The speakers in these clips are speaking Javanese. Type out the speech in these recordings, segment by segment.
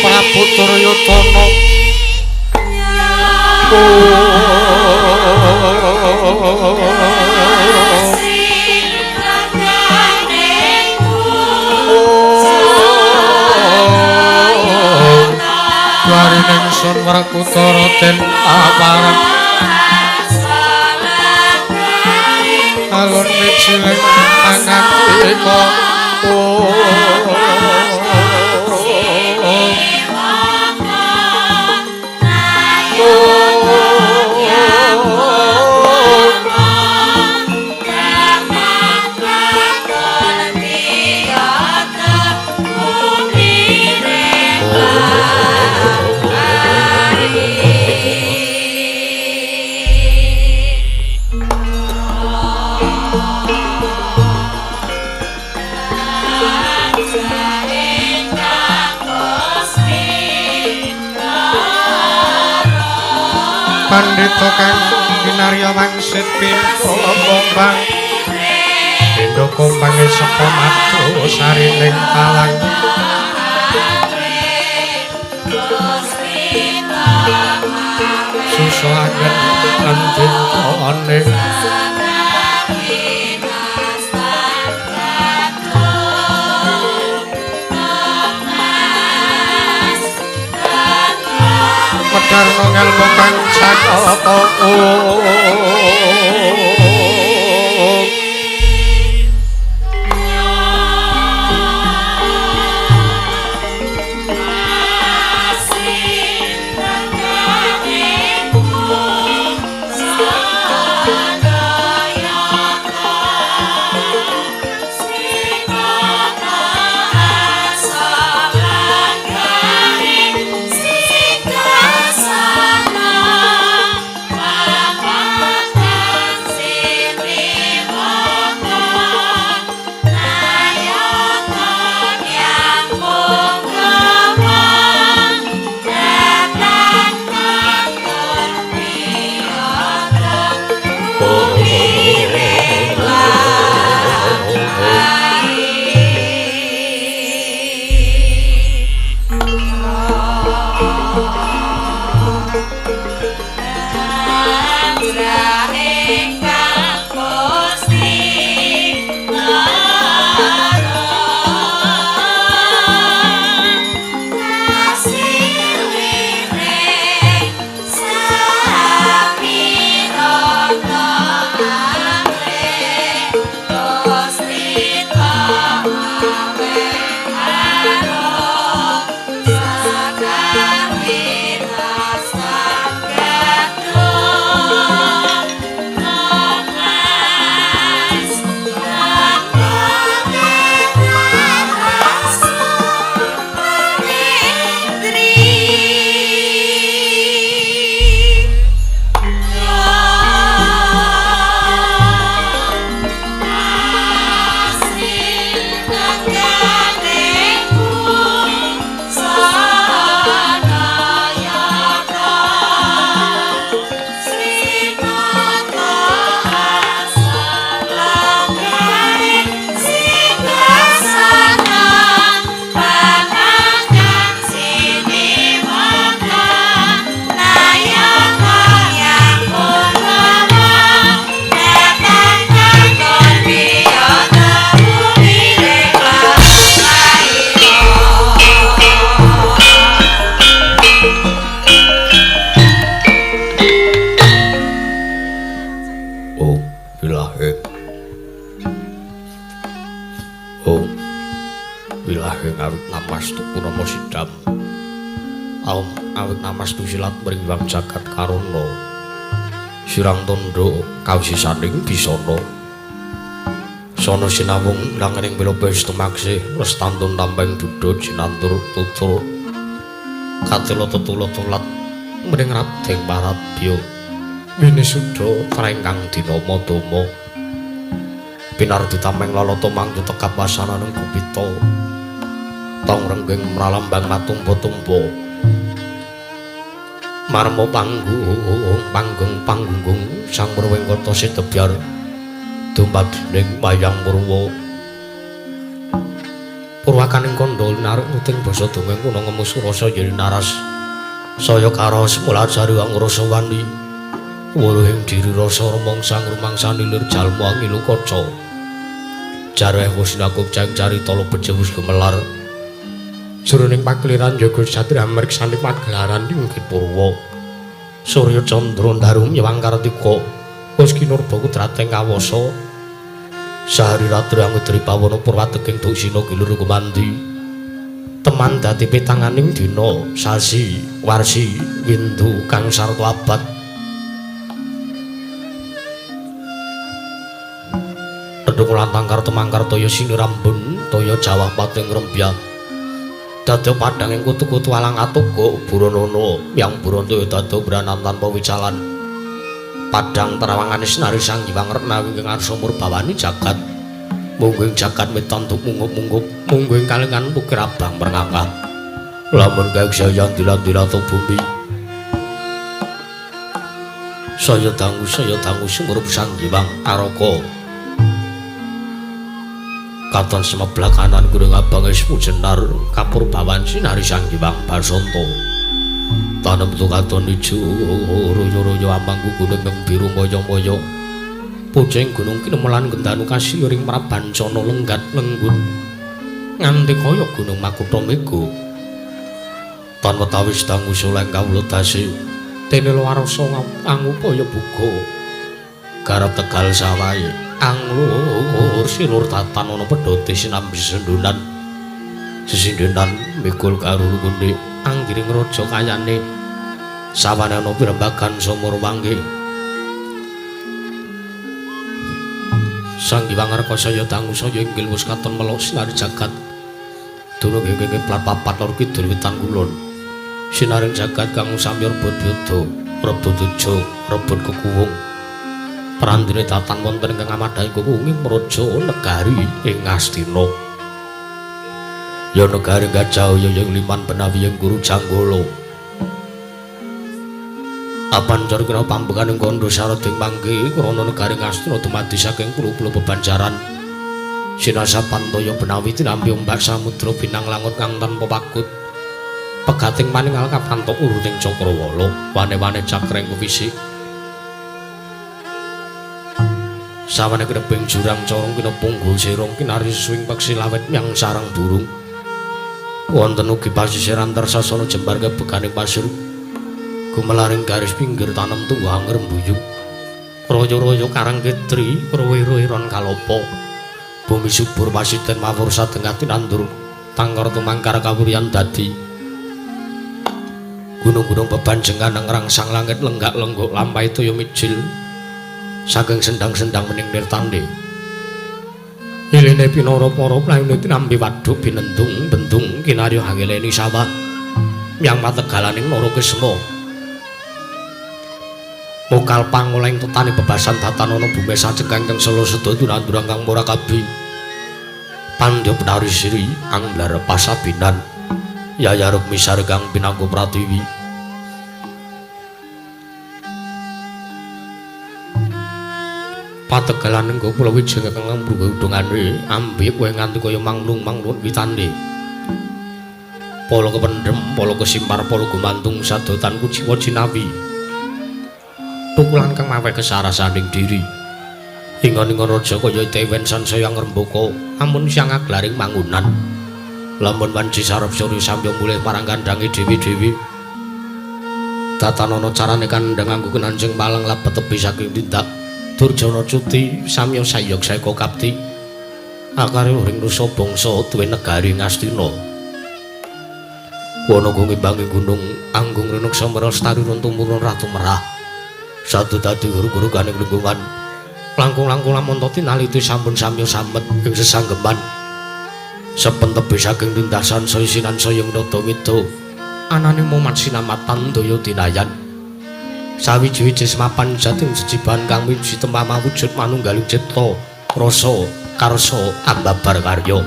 Prabu Duryudana. Dwarining sun Werkudara den aparang alun mijiling pangandika. Pandhita kang kinarya wangsit pindha kombang pindha kombange saka madu sarining talang susu angen ngendikane Medarno ngelmu kang cakata. Mringwang jagat karana sirang tandha kawisisaning bisana sana sinawung langening bela tumaksih restantun tampeng duda jinantur tutur katela tetula tulat mring rabdeng paradya winisuda trengkang dinama dama pinardi tameng lalata mangku tekap wasananing gupita tong renggeng mralambang matumpa-tumpa marmo panggung panggung panggung sang Purwengkata sitebyar dumadining wayang purwa. Purwa Rakaning kandha naruk nuting basa dongeng kuna ngemus rasa yen naras. Saya karos mulajari angrasa wani. Wuluhing diri rasa rumangsa rumangsa nilir jalma ngilu kaca. Jareh wis nakup cang carita bejo wis gumelar. Jroning pakeliran jaga satria mriksani pagelaran ing Purwa. Surya Candra ndaru nyewang Kartika wis kinurba kudrating kawasa. Sahari ratri angudri pawana purwateking duksina gilur kumandi. Teman dadi pitanganing dina sasi warsi windu kang sarta abad. Rendhung lantang karta mangkartaya sinirambun toya jawah pating rembyah. Dadi padhang ing kutu-kutu alang atuga buronono yang burontoya dadi branan tanpa wicalan. Padhang terawangane sinari Sang Hyang Retna ing ngarsa murbawani jagat. Mungguing jagat mitantuk mungup-mungup, mungguing kalingan ukir abang merngangah. Lamun kaeksayan dilan-dilato bumi. Saya dangu sumurup Sang Hyang Araka. Katon semeblak kanan kuring abang es pujenar kapurbawan sinari Sang Hyang Basanta. Tanem tu katon ijo royo-royo amangku gunung kang biru moyo-moyo. Pucing gunung kinemelan gendanu kasiring prabancana lenggat lenggut nganti kaya gunung makutha mega. Tan wetawis dangu soleng kawula dasi dene warasa angupaya buga garap tegal sawahe anglur silur tatan ana pedhote sinambi sendunan sesindenan mikul karo lunggunde anggiring raja kayane sawane ana pirembagan sumur wangge. Sang Hyang Arka saya dangu saya inggil wis katon melok sinari jagat dunung ing plat papat lor kidul wetan kulon sinaring jagat kang samya rebut yoda rebut tejo rebut kekuwung prandene tatan wonten ingkang amadhahi kuwunging praja negari ing Ngastina. Ya negari Gajah ya yang liman benawi yang guru Janggala. Apancar kena pambekan ing kandha sarading mangke krana negari Ngastina dumadi saking pulo-pulo bebanjaran. Sinasapan toya benawi tinampi ombak samudra binang langut kang tanpa pagut. Pegating maningal kapantok uruting cakrawala, wane-wane cakreng fisik. Sawane kinebing jurang corong kinepunggu sirung kinari suwing peksi lawet yang sarang burung. Wonten ugi pasisiran tersasana jembar kebeganing pasir. Gumelaring garis pinggir tanem tunggu anger mbuyung. Royo-royo karang kitri, rowe-rowe ron kalopo. Bumi subur pasiten mawur satengah tinandur. Tangkar tumangkar kawuryan dadi. Gunung-gunung bebanjengan ngrangsang langit lenggak-lenggok lampahi toya mijil. Saking sendang-sendang mening nirtande. Iline pinara para playune tinampi waduk binendung bendung kinarya hangeleni sawah. Yang pategalaning Narakisma. Mokal pangoleng tetane bebasan tatan ana bumi sajengkang kang sela sedaya tunandurang kang ora kabi. Pandya Penari Sri anglar pasabinan Yaya Rukmi Sargang pinangku pratiwi. Pategalan engko kula wijeng kang mbrunggu udungane ambek kowe nganti kaya manglung-manglung witane. Pala kependhem, pala kesimpar, pala gumantung sadotan kuciwa jinawi. Tukulan kang maweh kesarasaning diri. Ingon-ingon raja kaya tewen sansaya ngrembaka, amun siang aglaring mangunan. Lamun wanci sarep surya samya mulih marang kandhange dewi-dewi. Tatanana carane kandhang nganggo kenancing palang lebet tebi saking tindak. Durjana cuti samya sayog saeka kapti. Akare ring nusa bangsa duwe negari Ngastina. Wana ngimbangi gunung anggung rinuksa merestari tumurun ratu merah. Satu dadi guru-guru ganing lingkungan. Langkung-langkung lamun to tinaliti sampun samya samet ing sesanggeman. Sepen tebi saking tindasan saya sinan saya nada ngida. Anane momat sinamatan daya dinayan. Sawiji-wiji semapan jating jejiban kang wiji temah mawujud manunggaling cipta rasa karsa ambabar karya.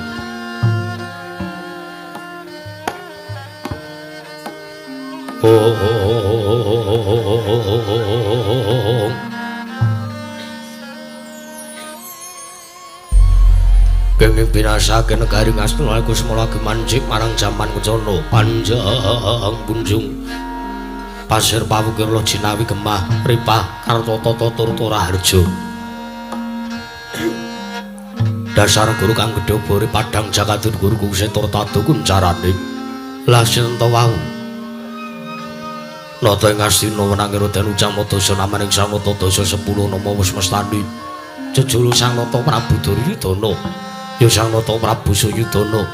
Kenging binasake negari Ngastina iku semula mancik marang jaman kencana panjang punjung pasir pawukir jinawi gemah ripah kartata turta raharja. Dasar guru kang gedhe bore padhang jagat guru kuse tur tadu kuncarane lah sinten wau nata ing Ngastina wenangi Raden Ujang Dasa namaning Sang Nata Dasa 10 nama wis mestani jejulu Sang Nata Prabu Duryudana ya Sang Nata Prabu Suyudana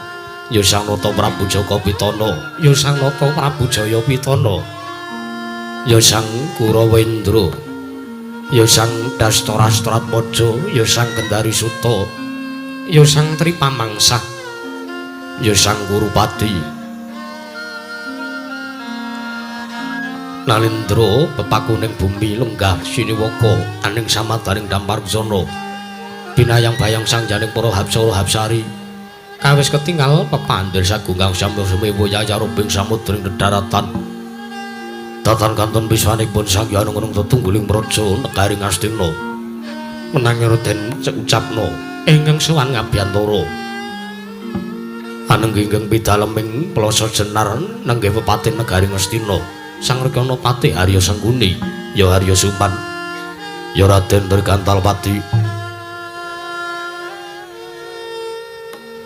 ya Sang Nata Prabu Jaka Pitana ya Sang Nata Prabu Jaya Pitana ya Sang Kurawendra ya Sang Dastarastratmaja ya Sang Gendari Suta ya Sang Tripamangsa ya Sang Kurupati. Nalindra pepakuning bumi lenggah siniwaka aning samadaring dampar kusana binayang bayang sang janing para hapsara hapsari kawis ketingal pepandir sagunggang samya sumewa yayarubing samudring dedaratan datan kantun piswanipun Sang Hyang Anung tetungguling praja negari Ngastina menangi Raden ucapna ingkang sowan ngabiyantara anenggi ingkang pidaleming plasa jenar nenggih pepatih negari Ngastina Sang Rekana Patih Arya Sengkuni ya Arya Suman ya Raden Trikantalpati.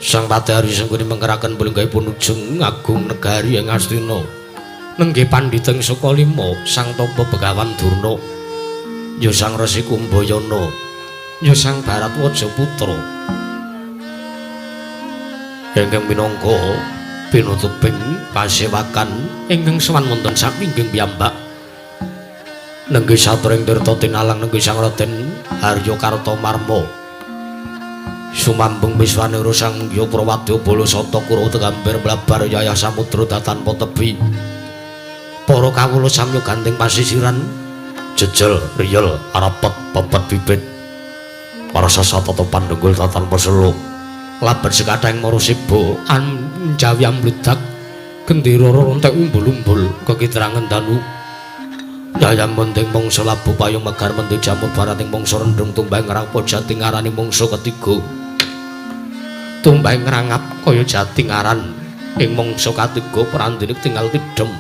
Sang Patih Arya Sengkuni mengkeraken pulinggaipun ujung agung negari ing Ngastina nenggih pandhita ing Sukalima Sang Tapa Begawan Durna ya Sang Resi Kumbayana ya Sang Baratwaja Putra ingkang minangka pinutuping pasewakan ingkang sowan wonten samingging piyambak nenggih satring tirta tinalang nenggih Sang Raden Harya Kartamarma sumambung miswanira Sang Hyang Prawadya Bala Sata Kurawa Tegambir mlabar yayah samudra datan tebi para kawula samya gandeng pasisiran jejel riyel arapet pepet bibit para sasatata pandhenggul tatan peselo labet sekathahing marasiba anjawi ambludak gendera rontek umbul-umbul kekitrangan danu yayam mending mangsa labu payung megar mending jamur barating mangsa rendhung tumbang ngrangpa jati ngarani mangsa ketiga tumbang ngrangap kaya jati ngaran ing mangsa katiga prandene tinggal tidhem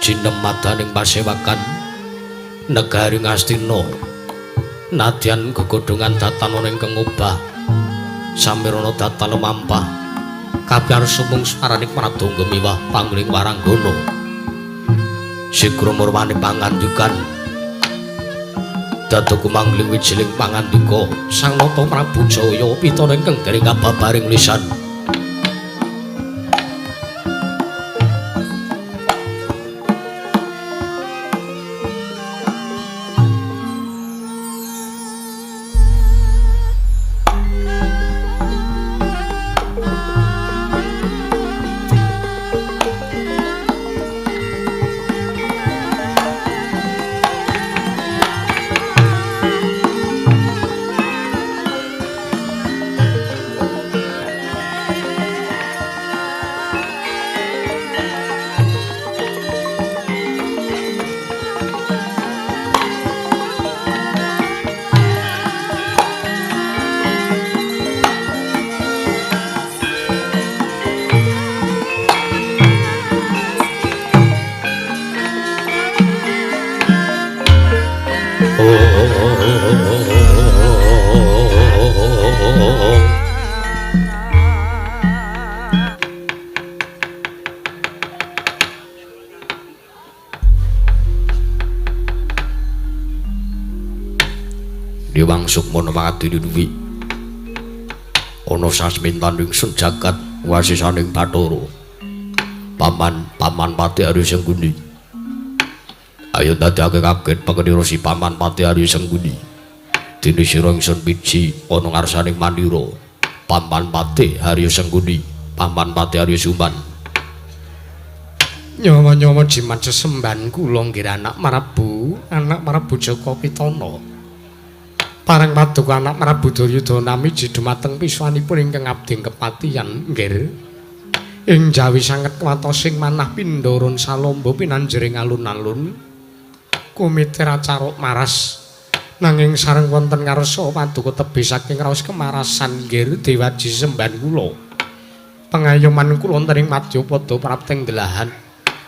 jinem madaning pasewakan negari Ngastina nadyan gegodhongan datan ana ingkang obah samirana datan mampah kabeh sumung swaraning pradonga miwah pangling waranggana sigra murwane pangandikan dados kumangling wijiling pangandika Sang Nata Prabu Jaya Pitana ingkang dereng kababaring lisan. Dewang Sukmana mangadili duwi ana sasmintaning sun jagat wasisaning Bathara paman paman Patih Arya Sengkuni. Ayo dadake kaget pakenira si paman Patih Arya Sengkuni dene sira ingsun piji ana ngarsaning mandira paman Patih Arya Sengkuni paman Patih Arya Suman. Nyawa-nyawa jimat sesembahan kula nggih anak Prabu Jaka Pitana. Parang paduka anak Prabu Duryudana miji dumateng piswanipun ingkang abdi kepatihan nggih. Ing jawi sanget kuwatosing manah pindharan salamba pinanjering alun-alun. Kumiter acaruk maras Nanging sareng wonten ngarsa paduka tebih saking raos kemarasan nggih Dewaji sembahan kula. Pengayoman kula wonten ing Madyapada prapting delahan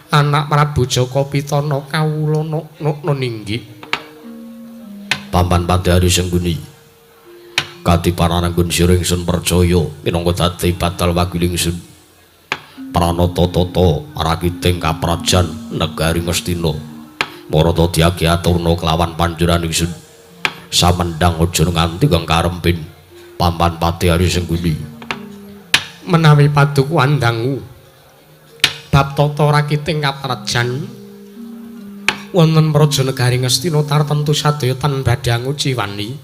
anak Prabu Jaka Pitana kawula nok-nok ninggi. Paman Patih Ari Sengkuni katiparanggun sira ingsun percaya minangka dadi batal wakil ingsun. Pranata tata rakiting kaprajan negari Ngastina marata diagi aturna kelawan panjenengan ingsun. Samendang aja nganti kang karempin Paman Patih Ari Sengkuni. Menawi paduka andangu bab tata rakiting kaprajan wonten praja negari Ngastina tartemtu sadaya tan badhe anguciwani.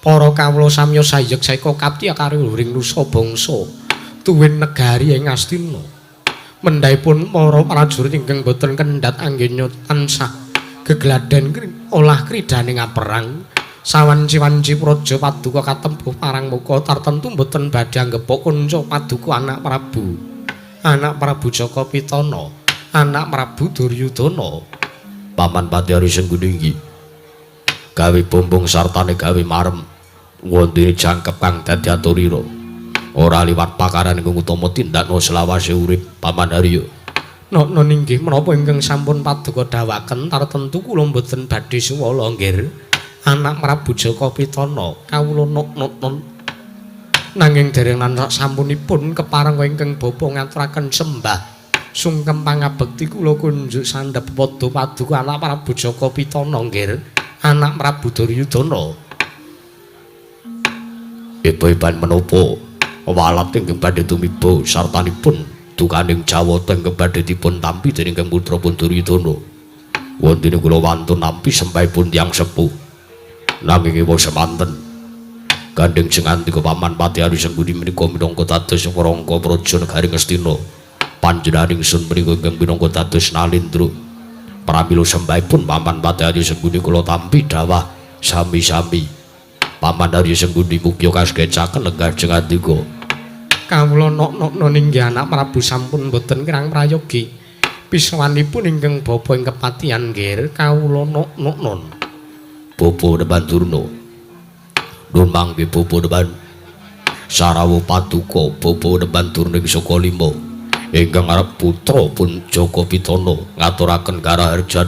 Para kawula samya sayek saeka kapti karo luhuring nusa bangsa tuwin negari ing Ngastina. Mendhahipun para prajurit ingkang boten kendhat anggenya tansah gegladen olah kridane ngaperang. Sawanci-wanci praja paduka katempuh parang muka tartemtu boten badhe anggepok kanca paduka anak Prabu. Anak Prabu Jaka Pitana, anak Prabu Duryudana. Paman Patih Ari Sengkuni iki gawe bombong sartane gawe marem wondene jangkep kang dadi aturira. Ora liwat pakaran ingkang utama tindakno selawase urip Paman Haryo. Nokno inggih menapa ingkang sampun paduka dawaken tartemtu kula mboten badhe suwala nggih. Anak Prabu Jaka Pitana kawula nok-nok nanging dereng lan sampunipun kepareng ingkang bapa ngaturaken sembah sungkem pangabekti kula kunjuk sandhep padha paduka anak Prabu Jaka Pitana nggih anak Prabu Duryudana. Ibu-iban menapa walat ingkang badhe tumiba sartanipun dukaning Jawata ingkang badhe dipun tampi dening Kang putra pun Duryudana. Wontene kula wantun nampi sembahipun tiyang sepuh. Nanging ewa semanten gandeng sing andika Paman Patih Ari Sengkuni menika minangka dados warangka praja negari Ngastina. Panjenengan ingsun menika ingkang minangka dados nalindra. Pramila sembahipun Paman Patih Ari Sengkuni kula tampi dawah sami-sami. Paman Ari Sengkuni mugi kaskecaken lenggah jeng andika. Kawula nok-nokno inggih anak Prabu sampun boten kirang prayogi. Pisawanipun ingkang bapa ing kepatihan nggih kawula nok-noknon. Bapa Deban Durna. Nun mangke Bapa Deban. Sarawu paduka Bapa Deban Durna ing saka lima. Ingkang arep putra pun Jaka Pitana ngaturaken karaharjan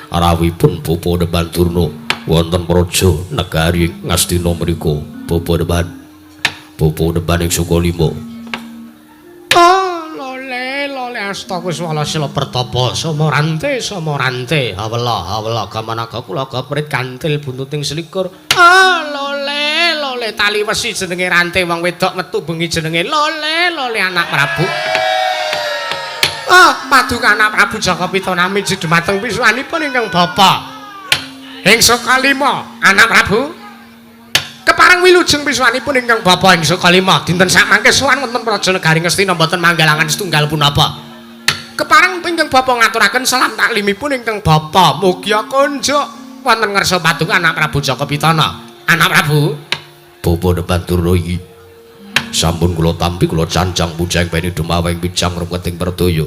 rawuhipun Bapa Deban Durna wonten praja negari Ngastina mriku. Bapa Deban. Bapa Deban ing saka lima. Oh, lole lole astakuswala sila pertapa samarante samarante hawela hawela gamanaga kula gaprit kantil buntuting selikur. Ah, lole lole tali wesi jenenge rante wong wedok metu bengi jenenge lole lole anak Prabu. Ah, paduka anak Prabu Jaka Pitana miji dumateng pisuwanipun ingkang bapa ing saka lima anak Prabu. Kepareng wilujeng pisuwanipun ingkang bapa ing saka lima dinten sakmangke sowan wonten praja negari Ngastina mboten manggalangan setunggal punapa. Kepareng ingkang bapa ngaturaken salam taklimipun ingkang bapa mugia kunjuk wonten ngarsa paduka anak Prabu Jaka Pitana. Anak Prabu Bapa Deban Durna iki sampun kula tampi kula cancang pujang peni dumaweng pijang rumeting perdaya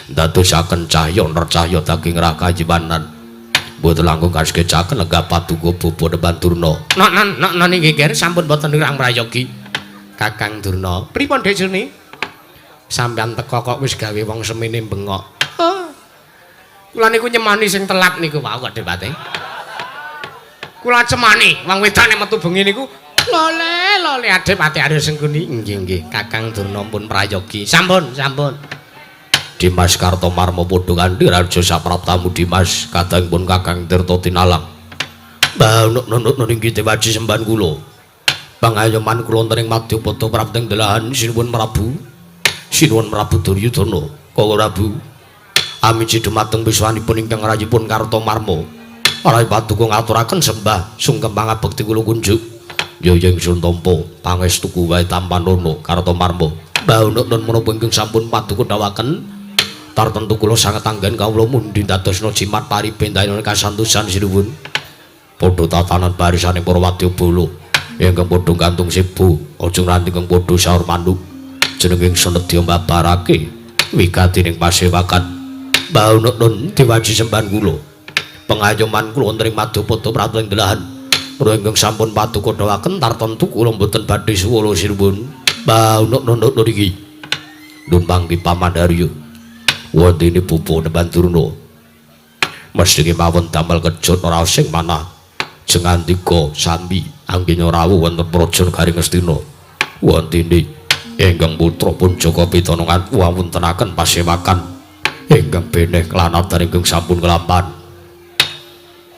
ndadosaken cahya nercahya daging rakajiwanan. Mboten langkung kaskecaken lenggah paduka Bapa Deban Durna. Nok nok nok inggih ger sampun boten kirang prayogi. Kakang Durna, pripun Dik Juni? Sampeyan teka kok wis gawe wong semene bengok. Oh. Kula niku nyemoni sing telat niku wau kok Depate. Kula cemoni wong wedok nek metu bengi niku lole lole Adipati Ari Sengkuni. Nggih nggih Kakang Durna pun prayogi. Sampun sampun. Dimas Kartomarma padha kanthi raja sapraptamu Dimas kadangipun Kakang Tirta Tinalang. Mbah nok-nok inggih dewaji sembahan kula. Pangayoman kula wonten ing Madyapada prapting delahan sinuwun Prabu. Sinuwun Prabu Duryudana, Kala Prabu. Amiji dumateng pisuwanipun ingkang rayipun Kartomarma. Rai paduka ngaturaken sembah sungkem pangabekti kula kunjuk. Ya ya ingsun tampa pangestuku wae tampanana Kartomarma. Mbah nok menapa ingkang sampun paduka dawaken? Tartentu kula sanget anggen kawula mundhi dadosna jimat paribentayan kasantosan sinuwun. Padha tatanan barisane para wadyabala ingkang padha gantung sibu, aja nganti ingkang padha saur manuk. Jeneng ingsun nedya mbabarake wigati ning pasewakan. Mbah nun diwaji sembahan kula. Pengayoman kula wonten ing Madyapada prapting delahan. Menawi ingkang sampun paduka dawuhaken tartemtu kula mboten badhe suwala sinuwun. Baunuk-nunuk niki. Nun mangki Paman Haryo. Wondene pupu Neban Durna. Mesti kemawon damel kejut ora sing manah. Jengandika sami anggenya rawuh wonten Praja Negari Ngastina. Wontene ingkang putra pun Jaka Pitana ngawontenaken pasewakan ingkang beneh kelanatan ingkang sampun kelampan.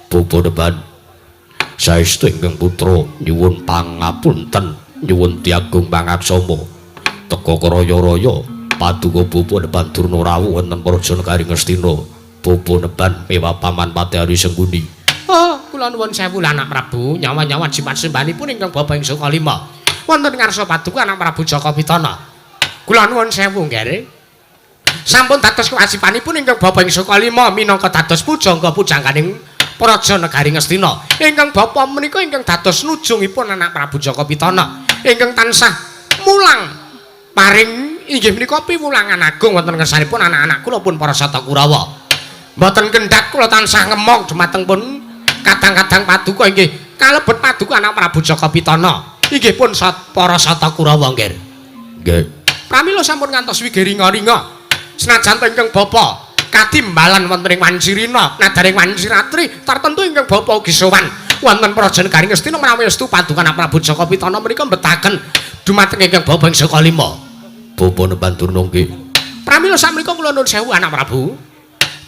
Pupu Neban saestu ingkang putra nyuwun pangapunten, nyuwun tiagung pangaksama. Teka kraya-raya paduka Pupu Neban Durna rawuh wonten Praja Negari Ngastina. Pupu Neban mewah Paman Patihari Sengkuni. Oh, kula nuwun sewu anak Prabu, nyawa-nyawa jimat sembanipun ingkang bapa ing saka lima. Wonten ngarsa paduka anak Prabu Jaka Pitana. Kula nuwun sewu nggih. Sampun dados kewajibanipun ingkang bapa ing saka lima minangka dados pujangga pujangganing Praja Negari Ngastina. Ingkang bapa menika ingkang dados nujungipun anak Prabu Jaka Pitana ingkang tansah mulang paring inggih menika piwulangan agung wonten ngersanipun anak-anak kula pun para Sata Kurawa. Mboten kendhat kula tansah ngemong dumateng pun kadang-kadang paduka inggih kalebet paduka anak Prabu Jaka Pitana. Inggih pun para Sata Kurawa nggih. Nggih. Pramila sampun ngantos wigeringa-ringa. Senajan ingkang bapa katimbalan wonten ing Wancirina, nadaring Wanciratri, tartemtu ingkang bapa ugi sowan wonten Praja Negari Ngastina menawi estu paduka anak Prabu Jaka Pitana menika mbetaken dumateng ingkang bapa ing saka lima. Bapa Neban Durna nggih. Pramila sakmenika kula nuwun sewu anak Prabu.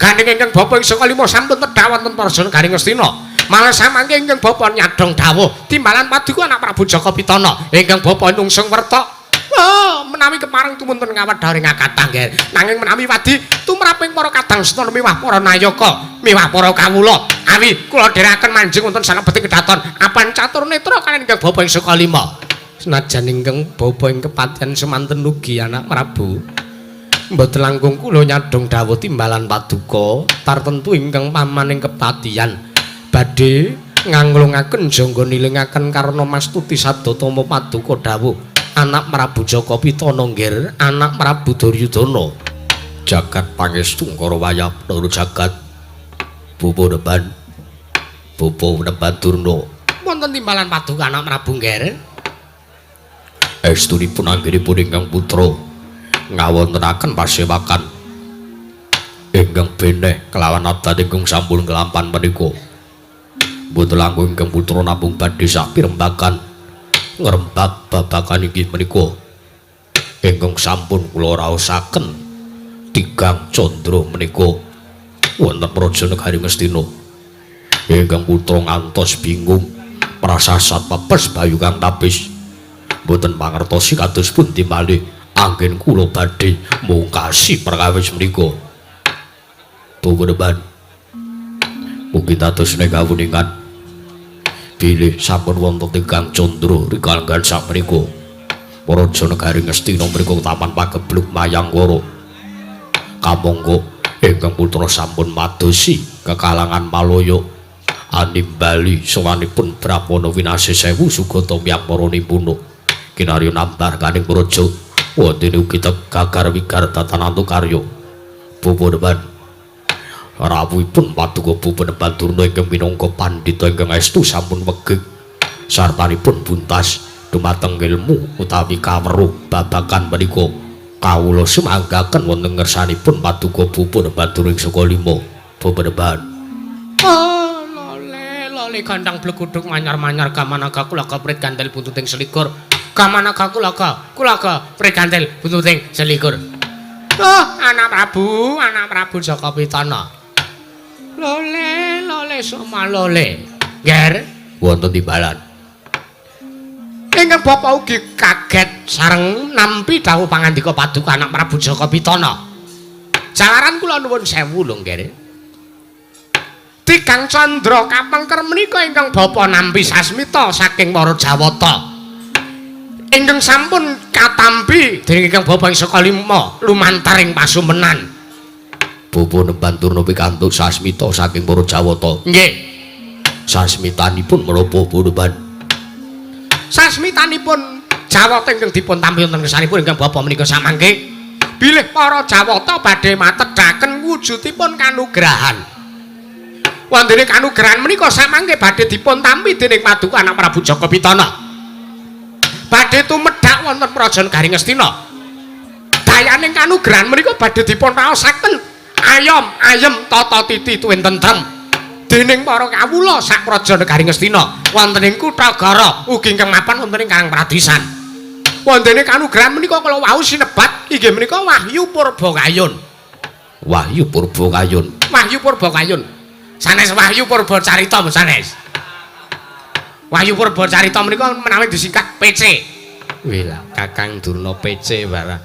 Gandeng ingkang bapa ing saka lima sampun tedhak wonten Praja Negari Ngastina. Malah samangke ingkang bapa nyadhong dawuh timbalan paduka anak Prabu Jaka Pitana ingkang bapa nungsung werta. Oh, menawi kepareng tumunten ngawedharing kathah nggih. Nanging menawi wadi tumraping para kadang setana miwah para nayaka, miwah para kawula, awi kula dherekaken manjing wonten salebeting kedaton apan catur netra kaliyan ingkang bapa ing saka lima. Senajan ingkang bapa ing kepatihan semanten ugi anak Prabu. Mboten langkung kula nyadhong dawuh timbalan paduka tartemtu ingkang paman ing kepatihan badhe nganglungaken jangga nilingaken karna mastuti sadatama paduka dawuh anak Prabu Jaka Pitana nggih, anak Prabu Duryudana. Jagat pangestu ngara wayah loro jagat. Pupu Neban. Pupu Neban Durna. Wonten timbalan paduka anak Prabu nggih. Estunipun anggenipun ingkang putra ngawontenaken pasewakan ingkang beneh kelawan adat ingkang sampun kelampan menika. Mboten langkung ingkang putra namung badhe sapirembakan ngrembak babagan inggih menika ingkang sampun kula raosaken tigang candra menika wonten Praja Negari Ngastina. Ingkang putra ngantos bingung prasasat pepes bayu kang tapis. Mboten mangertosi kados pundi malih anggen kula badhe mungkasi perkawis menika. Pupuneban mugi dados kawuningan bilih sampun wonten tigang candra rikalenggan sakmenika. Praja Negari Ngastina mriku taman pageblug Mayangkara. Kamangka ingkang putra sampun madosi kekalangan Malaya animbali sowanipun Brahmana winasih sewu sugata miyang para nimpuna. Kinarya nambar kaning praja wonten ugi gagar wigar tatanantu karya. Pupuneban rawuhipun paduka Pupuneban Durna ingkang minangka pandhita ingkang estu sampun wegik sartanipun buntas dumateng ilmu utawi kaweruh babagan menika kawula sumanggaken wonten ngersanipun paduka Pupuneban Durna ing saka lima. Pupuneban. Oh, lole lole gandang bleguduk manyar-manyar gamanaga kulaga prit gandel buntuting selikur. Gamanaga kulaga kulaga prit gandel buntuting selikur. Oh, anak Prabu Jaka Pitana. Lole lole soma lole. Nger wonten timbalan. Ingkang bapa ugi kaget sareng nampi dawuh pangandika paduka anak Prabu Jaka Pitana. Jalaran kula nuwun sewu lho nggih. Tigang candra kapengker menika ingkang bapa nampi sasmita saking para Jawata. Ingkang sampun katampi dening ingkang bapa ing saka lima lumantar ing pasumenan. Pupuneban Durna pikantuk sasmita saking para Jawata. Nggih. Sasmitanipun menapa Pupuneban? Sasmitanipun Jawata ingkang dipun tampi wonten ngersanipun ingkang bapa menika samangke bilih para Jawata badhe matedhaken wujudipun kanugrahan. Wontene kanugrahan menika samangke badhe dipun tampi dening Paduka Anak Prabu Jaka Pitana. Badhe tumedhak wonten Praja Negari Ngastina. Dayaning kanugrahan menika badhe dipun raosaken ayom ayem tata titi tuwin tentrem dening para kawula sak Praja Negari Ngastina wonten ing kutha Gara ugi ingkang mapan wonten ing Karang Pradisan. Wontene kanugrahan menika kala wau sinebat inggih menika Wahyu Purbakayun. Wahyu Purbakayun. Wahyu Purbakayun. Sanes Wahyu Purbacarita sanes. Wahyu Purbacarita menika menawi disingkat PC. Wih lah, Kakang Durna PC barang.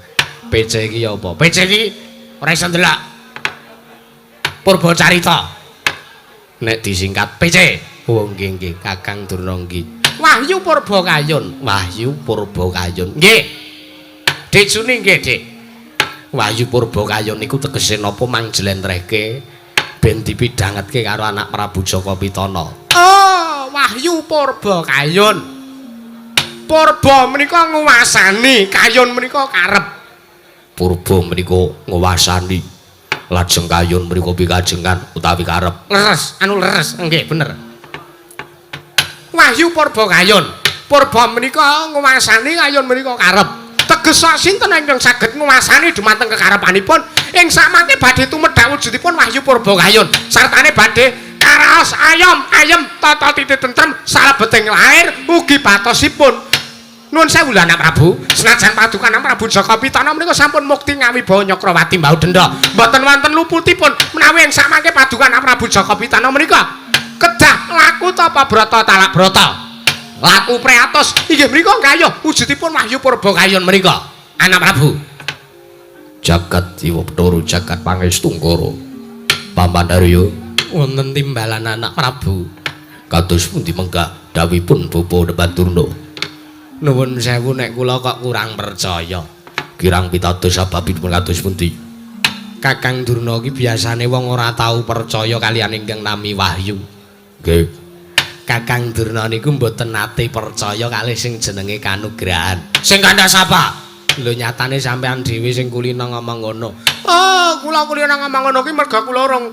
PC iki apa? PC iki ora iso ndelok. Purbacarita. Nek disingkat PC. Oh nggih nggih, Kakang Durna nggih. Wahyu Purbakayun. Wahyu Purbakayun. Nggih. Dik Suni nggih, Dik. Wahyu Purbakayun niku tegese napa mang jlentrehke ben dipidhangetke karo Anak Prabu Jaka Pitana. Oh, Wahyu Purbakayun. Purba menika nguwasani, kayun menika karep. Purba menika nguwasani. Lajeng kayun menika pikajengan utawi karep. Leres, anu leres, nggih bener. Wahyu Purbakayun. Purba menika nguwasani, kayun menika karep. Teges sinten ingkang saged nguwasani dumateng kekarepanipun ing samangke badhe tumedhak wujudipun Wahyu Purbakayun sartane badhe karaos ayom ayem tata titi tentrem salebeting lair ugi batosipun. Nuwun sewu lho Anak Prabu, senajan paduka Anak Prabu Jaka Pitana menika sampun mukti ngawibawa Nyakrawati Mbau Denda, mboten wonten luputipun menawi ing samangke paduka Anak Prabu Jaka Pitana menika kedah laku tapa brata talak brata laku priatos inggih menika gayuh wujudipun Wahyu Purbakayun menika Anak Prabu. Jagat Dewa Bathara jagat pangestungkara. Paman Arya wonten timbalan Anak Prabu. Kados pundi menggah dawuhipun Bapak Depan Durna? Nuwun sewu nek kula kok kurang percaya. Kirang pitados sababipun kados pundi? Kakang Durna iki biasane wong ora tau percaya kaliyan ingkang nami wahyu. Nggih. Kakang Durna niku mboten nate percaya kalih sing jenenge kanugrahan. Sing kandha sapa? Lho nyatane sampean dhewe sing kulina ngomong ngono. Oh, kula kulina ngomong ngono ki merga kula urung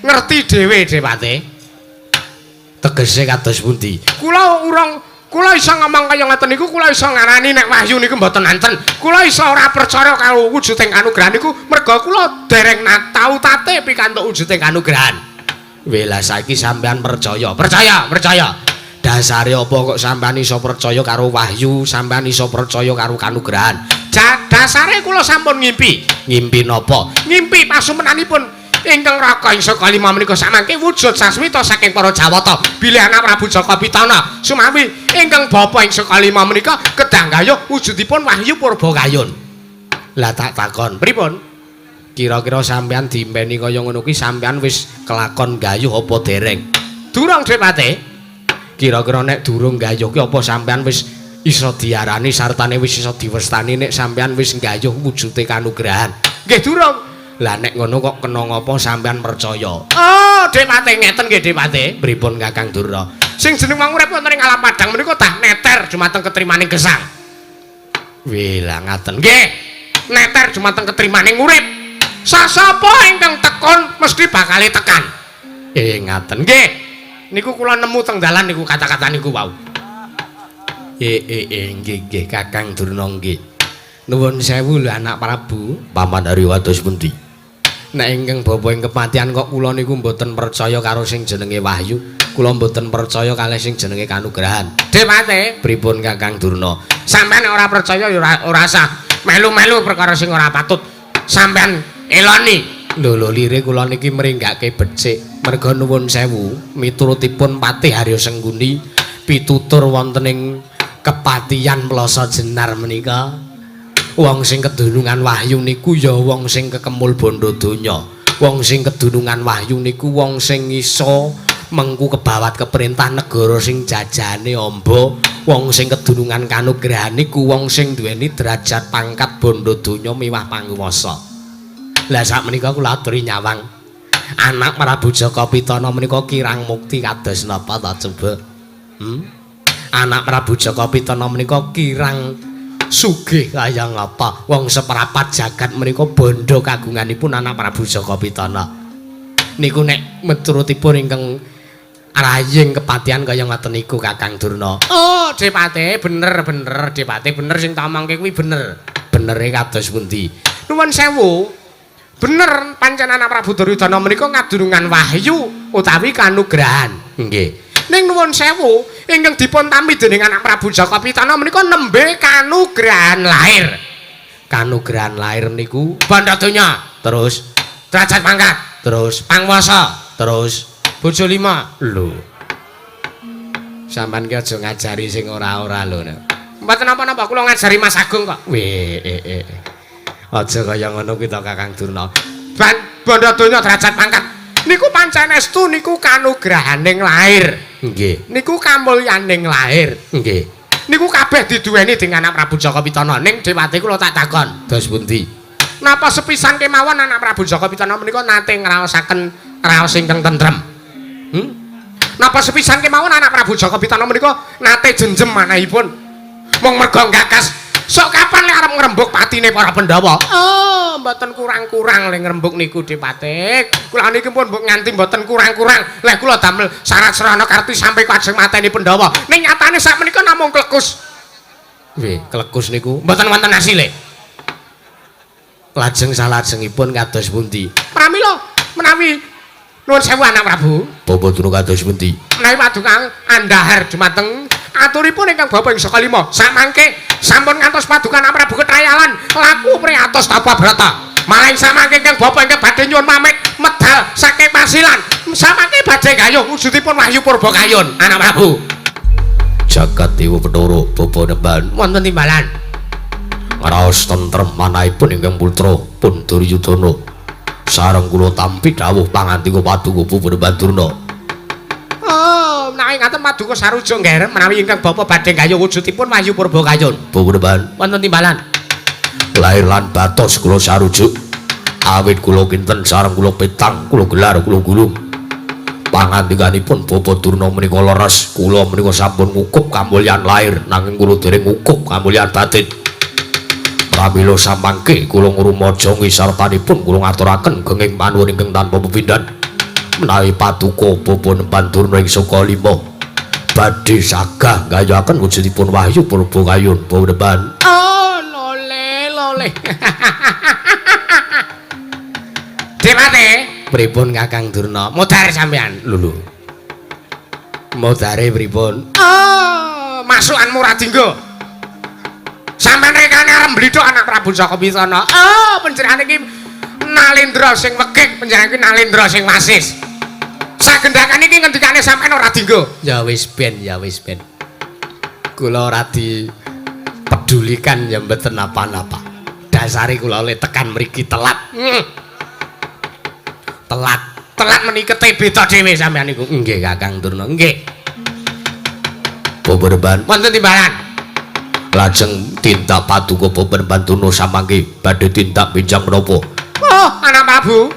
ngerti dhewe Dewate. Tegese kados pundi? Kula urung, kula iso ngomong kaya ngoten niku, kula iso ngarani nek wahyu niku mboten enten. Kula iso ora percaya karo wujuding kanugrahan niku merga kula dereng tau tate pikantuk wujuding kanugrahan. Wela saiki sampean percaya. Percaya, percaya. Dasare apa kok sampean iso percaya karo wahyu, sampean iso percaya karo kanugrahan? Dasare kula sampun ngimpi. Ngimpi napa? Ngimpi pasumenanipun ingkang Raka ing saka lima menika samangke wujud sasmita saking para Jawata bilih Anak Prabu Jaka Pitana sumawi ingkang bapa ing saka lima menika kedah gayuh wujudipun Wahyu Purbakayun. Lah tak takon, pripun? Kira-kira sampean diimpeni kaya ngono kuwi sampean wis kelakon gayuh apa dereng? Durung Depate. Kira-kira nek durung gayuh ki apa sampean wis iso diarani sartane wis iso diwestani nek sampean wis gayuh wujude kanugrahan? Nggih durung. Lah nek ngono kok kena ngapa sampean percaya? Oh, Depate ngeten nggih Depate. Pripun Kakang Durna? Sing jeneng wong urip wonten ing alam padhang menika tah neter dumateng ketrimaning gesang. Wih lah ngaten. Nggih. Neter dumateng ketrimaning urip. Sasapa ingkang tekon mesti bakal tekan. Ngaten. Nggih. Niku kula nemu teng dalan niku kata-kata niku wau. Nggih nggih Kakang Durna nggih. Nuwun sewu lho Anak Prabu. Paman Arya kados pundi? Nek ingkang bapa ing kepatihan kok kula niku mboten percaya karo sing jenenge wahyu, kula mboten percaya kalih sing jenenge kanugrahan. Depate, pripun Kakang Durna? Sampeyan ora percaya ya ora usah melu-melu perkara sing ora patut. Sampeyan eloni. Lho lho lire kula niki mringgake becik. Merga nuwun sewu, miturutipun Patih Haryo Sengguni pitutur wonten ing kepatihan Plaza Jenar menika wong sing kedunungan wahyu niku ya wong sing kekemul bondo donya. Wong sing kedunungan wahyu niku wong sing iso mengku kebawat keperintah negara sing jajane amba. Wong sing kedunungan kanugrahan niku wong sing duweni derajat pangkat bondo donya miwah panguwasa. Lah sakmenika kula aturi nyawang Anak Prabu Jaka Pitana menika kirang mukti kados napa ta coba? Anak Prabu Jaka Pitana menika kirang sugih kaya ngapa? Wong seprapat jagat menika bondo kagunganipun Anak Prabu Jaka Pitana. Niku nek miturutipun ingkang raying kepatihan kaya ngoten niku Kakang Durna. Oh, Depate bener-bener, Depate bener sing tamangke kuwi bener. Benere kados pundi? Nuwun sewu. Bener pancen anak Prabu Duryudana menika ngadurungan wahyu utawi kanugrahan. Nggih. Ning nuwun sewu, ingkang dipun tampi dening anak Prabu Jaka Pitana menika nembe kanugrahan lahir. Kanugrahan lahir niku bandha donya, terus derajat pangkat, terus pangwasa, terus bojo 5. Lho. Sampeyan ki aja ngajari sing ora-ora lho. Mboten napa-napa kula ngajari Mas Agung kok. Weh, Aja kaya ngono kuwi to Kakang Durna. Bandha donya derajat pangkat niku pancen estu niku kanugrahaning lahir. Nggih. Niku kamulyaning lahir. Nggih. Niku kabeh diduweni dening anak Prabu Jaka Pitana. Ning Dewate kula tak takon. Dos pundi? Napa sepisan kemawon anak Prabu Jaka Pitana menika nate ngraosaken raos ingkang tentrem? Napa sepisan kemawon anak Prabu Jaka Pitana menika nate jenjem manahipun? Mung merga gagas sok kapan lek arep ngrembug patine para Pandhawa? Oh, mboten kurang-kurang le ngrembug niku Depate. Kula niki pun mbok nganti mboten kurang-kurang. Lek kula damel syarat srana karti sampe kajeng mateni Pandhawa. Ning nyatane sakmenika namung klekus. Nggih, klekus niku mboten wonten asile. Lajeng salajengipun kados pundi? Pramila menawi nuwun sewu anak Prabu. Bapak Durna kados pundi? Menawi paduka andhahar dumateng aturipun ingkang bapa ing saka lima. Samangke sampun ngantos paduka anak Prabu ketrayalan laku priatos tapa brata. Malah ing samangke ingkang bapa ingkang badhe nyuwun pamit medal saking pasilan. Samangke badhe gayuh wujudipun Wahyu Purba Kayun anak Prabu. Jagat Dewa Bathara bapa nemban wonten timbalan. Ngraos tentrem manahipun ingkang putra pun Duryudana. Sareng kula tampi dawuh pangandika paduka Bapak Nemban Durna. Oh, menawi ngaten paduka sarujuk nggih menawi ingkang bapa badhe gayuh wujudipun Wahyu Purba Kayun. Bapak Nemban wonten timbalan. Lahir lan batos kula sarujuk. Awit kula kinten sareng kula petang, kula gelar, kula gulung. Pangandikanipun Bapak Durna menika leres, kula menika sampun ngukup kamulyan lahir nanging kula dereng ngukup kamulyan batin. Pramila samangke kula ngrumajangi sartanipun kula ngaturaken genging panuwun ingkang tanpa pepindhan. Menawi paduka Bapak Nemban Durna ing saka lima badhe sagah nggayuhaken wujudipun Wahyu Purba Kayun Bapak Nemban. Oh, lole lole. Dewate, pripun Kakang Durna? Modar sampean. Lho lho. Modare pripun? Oh, masukanmu ra dinggo. Sampeyan rekane arep mblithuk anak Prabu Jaka Pitana. Oh, panjenengane iki Nalendra sing wegik, panjenengan iki Nalendra sing wasis. Sagendhakan iki ngendikane sampeyan ora dinggo. Ya wis ben, ya wis ben. Kula ora dipedulikan ya mboten napa-napa. Dasare kula le tekan mriki telat. Telat. Telat menikete beda dhewe sampeyan niku. Nggih Kakang Durna, nggih. Bapak Nemban wonten timbalan. Lajeng tindak paduka Bapak Nemban Durna samangke badhe tindak benjang menapa? Oh, anak Prabu.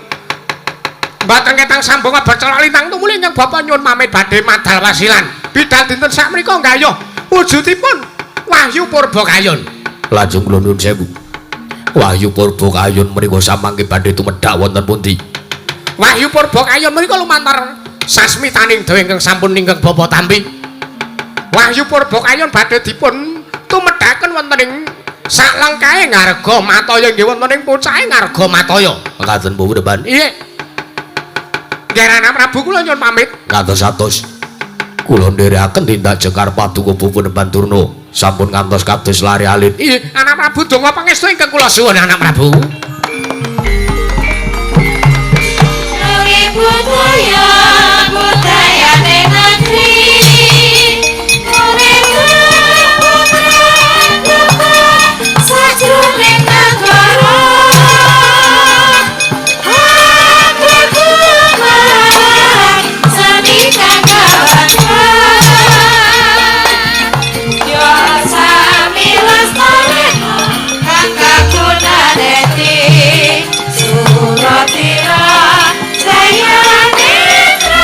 Mboten ketang sambung baca lintang tumuli ingkang bapa nyuwun pamit badhe madal wasilan. Bidal dinten sakmenika nggayuh wujudipun Wahyu Purba Kayun. Lajeng kula nuwun sewu. Wahyu Purba Kayun menika samangke badhe tumedhak wonten pundi? Wahyu Purba Kayun menika lumantar sasmitaning dewa ingkang sampun ingkang bapa tampi. Wahyu Purba Kayun badhe dipun tumedhaken wonten ing saklengkahe Ngarga Mataya nggih wonten ing pucake Ngarga Mataya. Mekaten Bapak Nemban. Iya. Nggih Anak Prabu kula nyuwun pamit. Ngantos-atos kula nderekaken tindak jengkar paduka Bapak Nemban Durna. Sampun ngantos kados lari alit. Iya, Anak Prabu donga pangestu ingkang kula suwun Anak Prabu. Budaya budayane negeri sajroning negara aku marang seni kang kawan yo sami lestari kang kagunane suratira jaya netra.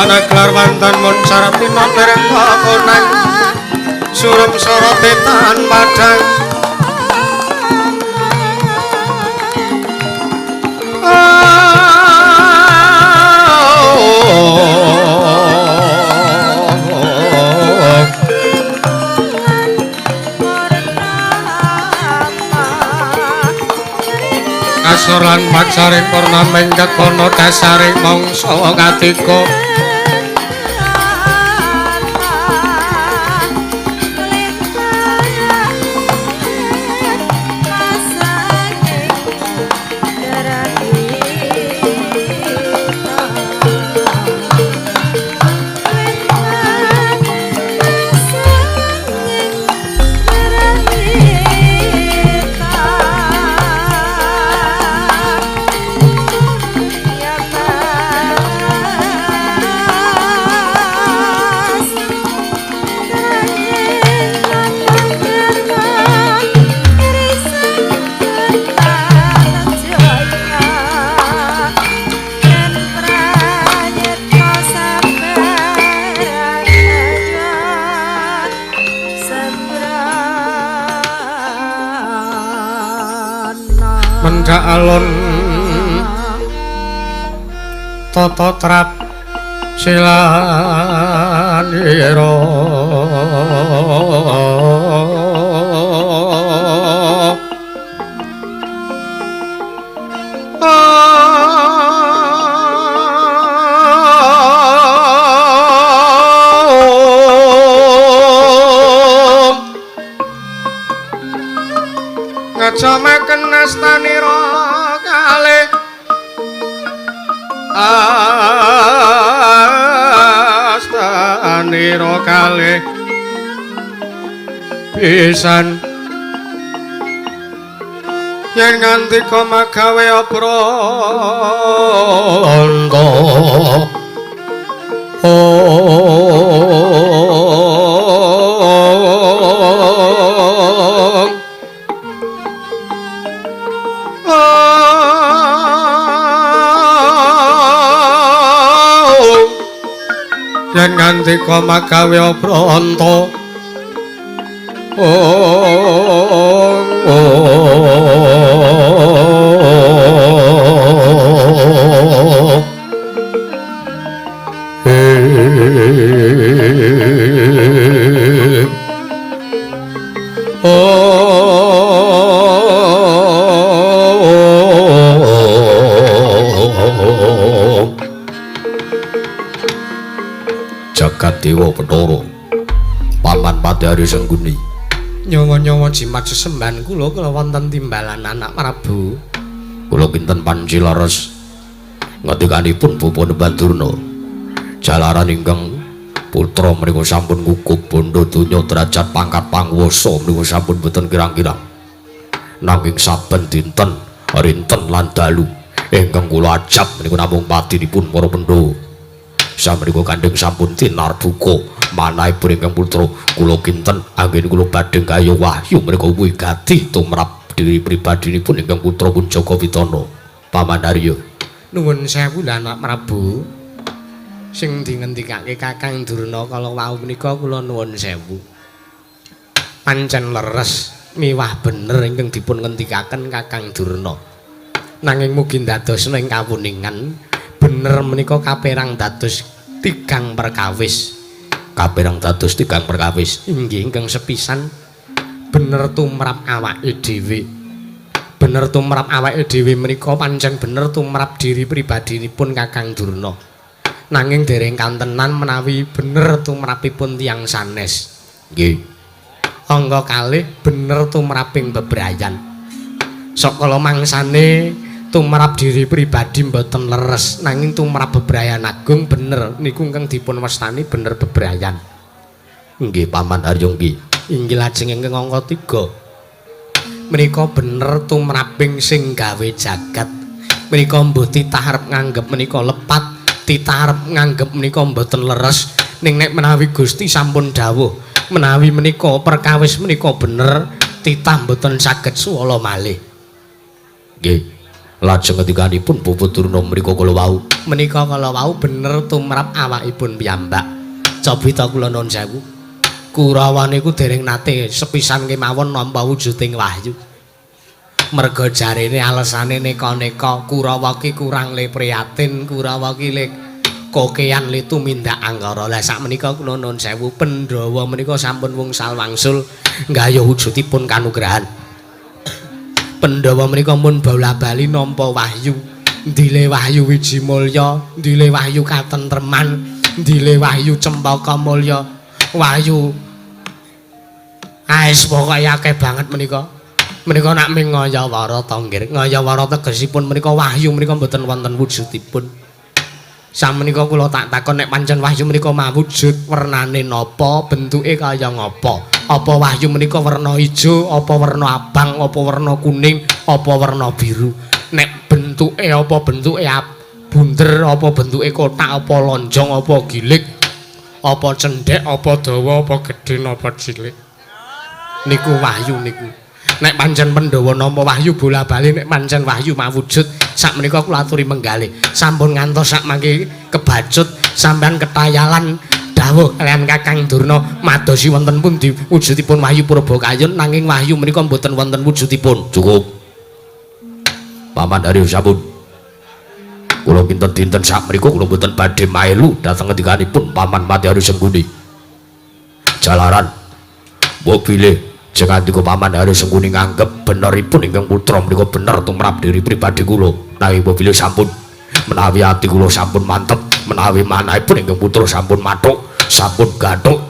Tanah gelar wantan moncar tinon lereng kokonang surem sorote tan padang. Kasor lan pacaring purnaming kekono dasaring mangsa katiga. Mendhak alun tata trap silanira ngejamaken astanira kalih astanira kalih pisan yen ngantika magawe apranta. Yen ngantika magawe apranta. Jagat Dewa Bathara Paman Padari Sengguni. Nyawa-nyawa jimat sesembahan kula kula wonten timbalan anak Prabu. Kula kinten panci leres ngendikanipun Bapak Bandurna. Jalaran ingkang putra menika sampun ngukup bondo donya derajat pangkat panguwasa menika sampun boten kirang-kirang. Nanging saben dinten, rinten lan dalu ingkang kula ajab menika namung patinipun para Pandhawa. Samrika kandheng sampun tinarbuka manahipun ingkang putra kula kinten anggen kula badhe gayuh wahyu menika wigati tumrap diri pribadinipun ingkang putra Kunjaka Witana. Paman Arya. Nuwun sewu lha anak Prabu. Sing dingendikake Kakang Durna kala wau menika kula nuwun sewu. Pancen leres miwah bener ingkang dipun ngendikaken Kakang Durna. Nanging mugi ndadosna ing kawuningan bener menika kaperang dados tigang perkawis. Kaperang dados tigang perkawis. Inggih ingkang sepisan bener tumrap awake dhewe. Bener tumrap awake dhewe menika pancen bener tumrap diri pribadinipun Kakang Durna. Nanging dereng kantenan menawi bener tumrapipun tiyang sanes. Nggih. Angka kalih bener tumraping bebrayan. Sakala mangsane tumrap diri pribadi mboten leres, nanging tumrap bebrayan agung bener niku ingkang dipun wastani bener bebrayan. Nggih Paman Arya nggih. Inggih lajeng ingkang angka 3. Menika bener tumraping sing gawe jagat. Menika mbuh titah arep nganggep menika lepat, titah arep nganggep menika mboten leres, ning nek menawi Gusti sampun dawuh menawi menika perkawis menika bener, titah mboten saged suwala malih. Nggih. Lajeng ngendikanipun Bapak Durna mriku kala wau. Menika kala wau bener tumrap awakipun piyambak. Cobita kula nuwun sewu. Kurawa niku dereng nate sepisan kemawon nampa wujuding wahyu. Merga jarene alesane neka-neka Kurawa ki kurang le prihatin, Kurawa ki le kokean le tumindak angkara. Lah sakmenika kula nuwun sewu, Pandhawa menika sampun wungsal wangsul nggayuh wujudipun kanugrahan. Pandhawa menika mun bola-bali nampa wahyu, ndile wahyu Wijimulya, ndile wahyu katentreman, ndile wahyu Cempaka Mulya, wahyu ais pokoke akeh banget menika. Menika nak ming ngayawara to nggih. Ngayawara tegesipun menika wahyu menika mboten wonten wujudipun. Samenika kula tak takon nek pancen wahyu menika mawujud wernane napa, bentuke kaya ngapa? Apa wahyu menika werna ijo, apa werna abang, apa werna kuning, apa werna biru? Nek bentuke apa bentuke bunder, apa bentuke kotak, apa lonjong, apa gilig, apa cendhek, apa dawa, apa gedhe, napa cilik? Niku wahyu niku. Nek pancen Pandhawa nampa wahyu bola-bali nek pancen wahyu mawujud sakmenika kula aturi menggalih. Sampun ngantos sakmangke kebacut sampean ketayalan dawuh kalian Kakang Durna madosi wonten pundi wujudipun wahyu Purbakayun nanging wahyu menika mboten wonten wujudipun. Cukup. Paman Haryo sampun. Kula kinten dinten sakmenika kula mboten badhe melu dhateng ngendikanipun Paman Pati Haryo Sengkuni. Jalaran mbok bilih jengandika Paman Haryo Sengkuni nganggep beneripun ingkang putra menika bener tumrap diri pribadi kula. Nanging mbok bilih sampun menawi ati kula sampun mantep, menawi manahipun ingkang putra sampun mathuk, sampun gathuk,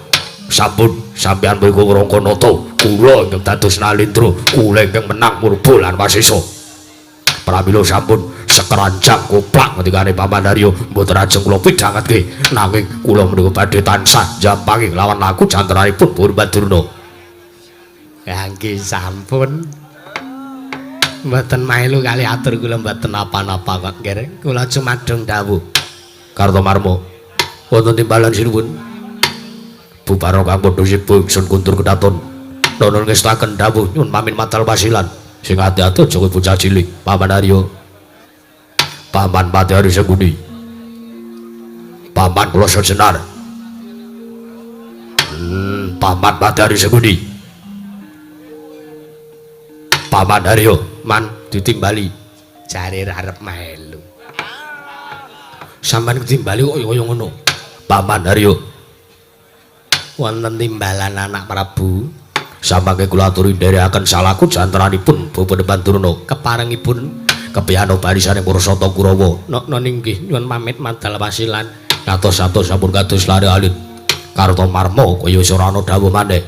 sampun sampeyan mriku Wrangkanata, kula ingkang dados Nalendra, kula ingkang menang murba lan wasesa. Pramila sampun sekeranjang koplak ngendikane Paman Haryo mboten ajeng kula pidhangetke, nanging kula menika badhe tansah njampangi lawan laku jantranipun Purbadurna. Ya nggih sampun. Mboten melu kali atur kula mboten napa-napa kok nggih. Kula cumadung dawuh. Kartomarma wonten timbalan sinuwun. Bubaro kang padha sibuk ingsun kuntur kedaton. Nono ngestaken dawuh nyuwun pamin matal pasilan. Sing ati-ati aja kowe bocah cilik, Paman Haryo. Paman Pati Haryo Sengkuni. Paman kula sejenar. Paman Pati Haryo Sengkuni. Paman Haryo man ditimbali jare arep melu. Sampeyan ditimbali kok kaya ngono. Paman Haryo wonten timbalan anak Prabu. Samangke kula aturi nderekaken salaku jantranipun Bapak Pandurna keparengipun kepiyano barisane para sata Kurawa. Nokno inggih nyuwun pamit madal wasilan. Katos-atos sampun kados lare alit. Kartomarma kaya wis ora ana dawuh maneh.